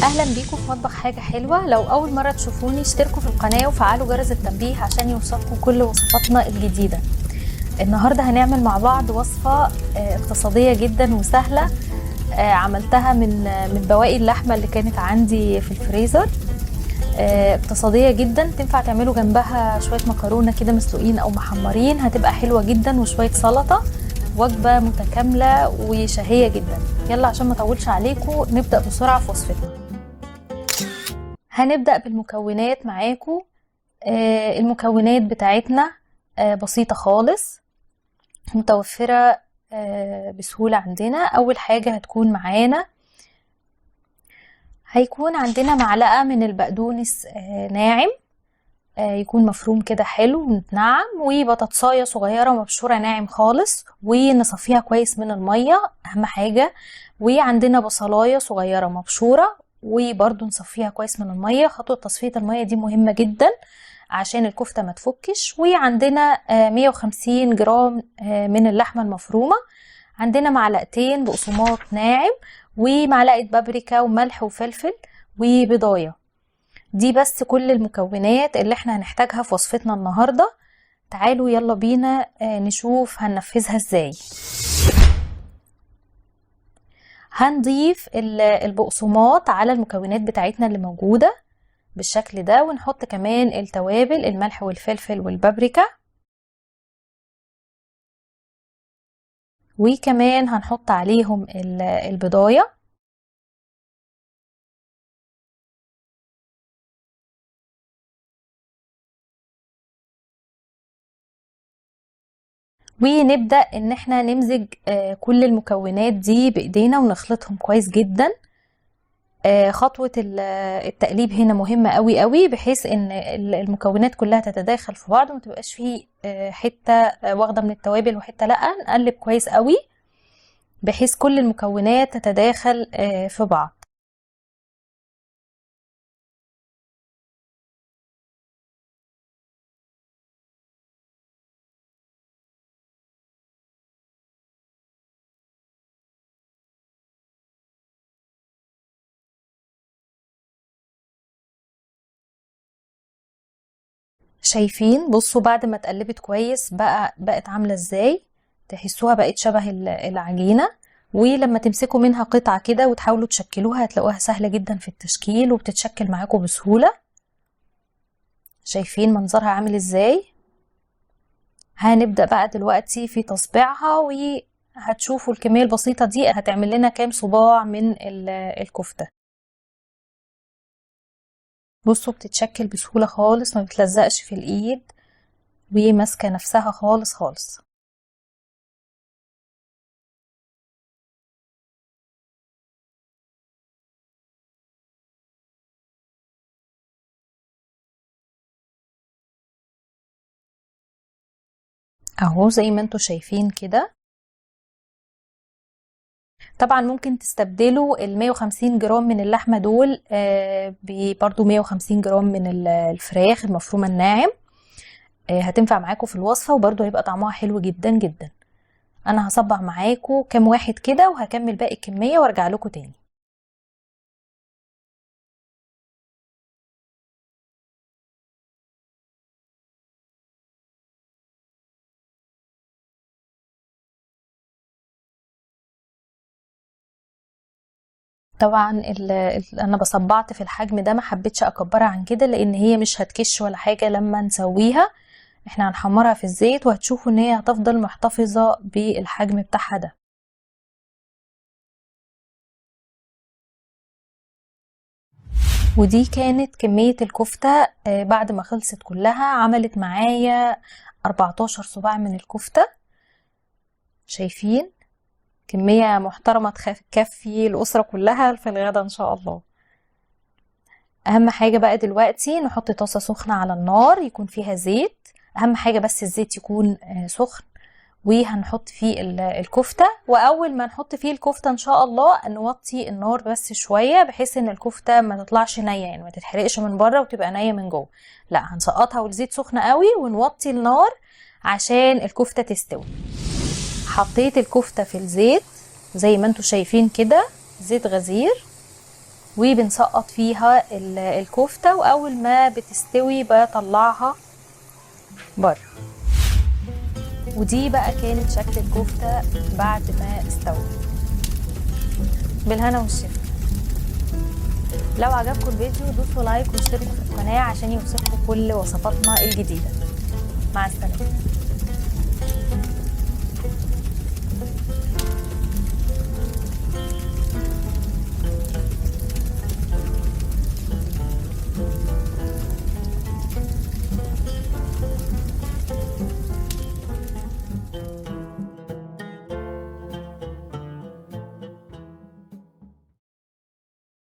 اهلا بيكم في مطبخ حاجة حلوة. لو اول مرة تشوفوني اشتركوا في القناة وفعلوا جرس التنبيه عشان يوصلكم كل وصفاتنا الجديدة. النهارده هنعمل مع بعض وصفه اقتصادية جدا وسهلة، عملتها من بواقي اللحمة اللي كانت عندي في الفريزر. اقتصادية جدا، تنفع تعملوا جنبها شوية مكرونه كده مسلوقين او محمرين، هتبقى حلوة جدا، وشوية سلطة. وجبة متكاملة وشهيه جدا. يلا عشان ما اطولش عليكم نبدا بسرعة في وصفتنا. هنبدأ بالمكونات معاكم. المكونات بتاعتنا بسيطة خالص، متوفرة بسهولة عندنا. أول حاجة هتكون معانا، هيكون عندنا معلقة من البقدونس ناعم، يكون مفروم كده حلو ومتنعم، وبطاطساية صغيرة مبشورة ناعم خالص ونصفيها كويس من المية، أهم حاجة. وعندنا بصلاية صغيرة مبشورة وبرضو نصفيها كويس من المية. خطوة تصفية المية دي مهمة جدا عشان الكفتة ما تفكش. وعندنا 150 جرام من اللحمة المفرومة، عندنا معلقتين بقسماط ناعم، ومعلقة بابريكا وملح وفلفل وبضاية. دي بس كل المكونات اللي احنا هنحتاجها في وصفتنا النهاردة. تعالوا يلا بينا نشوف هننفذها ازاي. هنضيف البقسماط على المكونات بتاعتنا اللي موجودة بالشكل ده، ونحط كمان التوابل، الملح والفلفل والبابريكا، وكمان هنحط عليهم البضاية. ونبدأ ان احنا نمزج كل المكونات دي بايدينا ونخلطهم كويس جدا. خطوة التقليب هنا مهمة قوي قوي، بحيث ان المكونات كلها تتداخل في بعض وما تبقاش فيه حتة واخدة من التوابل وحتة لأ. نقلب كويس قوي بحيث كل المكونات تتداخل في بعض. شايفين؟ بصوا بعد ما اتقلبت كويس بقت عاملة ازاي، تحسوها بقت شبه العجينة. ولما تمسكوا منها قطعة كده وتحاولوا تشكلوها هتلاقوها سهلة جدا في التشكيل وبتتشكل معاكم بسهولة. شايفين منظرها عامل ازاي؟ هنبدأ بقى دلوقتي في تصبيعها، وهتشوفوا الكمية البسيطة دي هتعمل لنا كام صباع من الكفتة. بصوا بتتشكل بسهولة خالص، ما بتلزقش في الإيد، وماسكة نفسها خالص خالص. اهو زي ما انتوا شايفين كده. طبعا ممكن تستبدلوا ال 150 جرام من اللحمة دول برضو 150 جرام من الفراخ المفرومة الناعم، هتنفع معاكم في الوصفة وبرضو هيبقى طعمها حلو جدا جدا. انا هصبع معاكم كام واحد كده وهكمل باقي الكمية وارجع لكم تاني. طبعا انا بصبعت في الحجم ده، ما حبيتش اكبرها عن كده لان هي مش هتكش ولا حاجة لما نسويها، احنا هنحمرها في الزيت وهتشوفوا ان هي هتفضل محتفظة بالحجم بتاعها ده. ودي كانت كمية الكفتة، بعد ما خلصت كلها عملت معايا 14 صباع من الكفتة. شايفين كمية محترمة تكفي الأسرة كلها في الغدا إن شاء الله. أهم حاجة بقى دلوقتي نحط طاسة سخنة على النار يكون فيها زيت، أهم حاجة بس الزيت يكون سخن، وهنحط فيه الكفتة. وأول ما نحط فيه الكفتة إن شاء الله نوطي النار بس شوية بحيث إن الكفتة ما تطلعش نية، يعني ما تتحرقش من بره وتبقى نية من جوه، لا هنسقطها والزيت سخن قوي ونوطي النار عشان الكفتة تستوي. حطيت الكفتة في الزيت زي ما انتوا شايفين كده، زيت غزير. وبنسقط فيها الكفتة، واول ما بتستوي بطلعها بره. ودي بقى كانت شكل الكفتة بعد ما استوت. بالهنا والشفا. لو عجبكم الفيديو دوسوا like واشتركوا في القناة عشان يوصلكم كل وصفاتنا الجديدة. مع السلامة.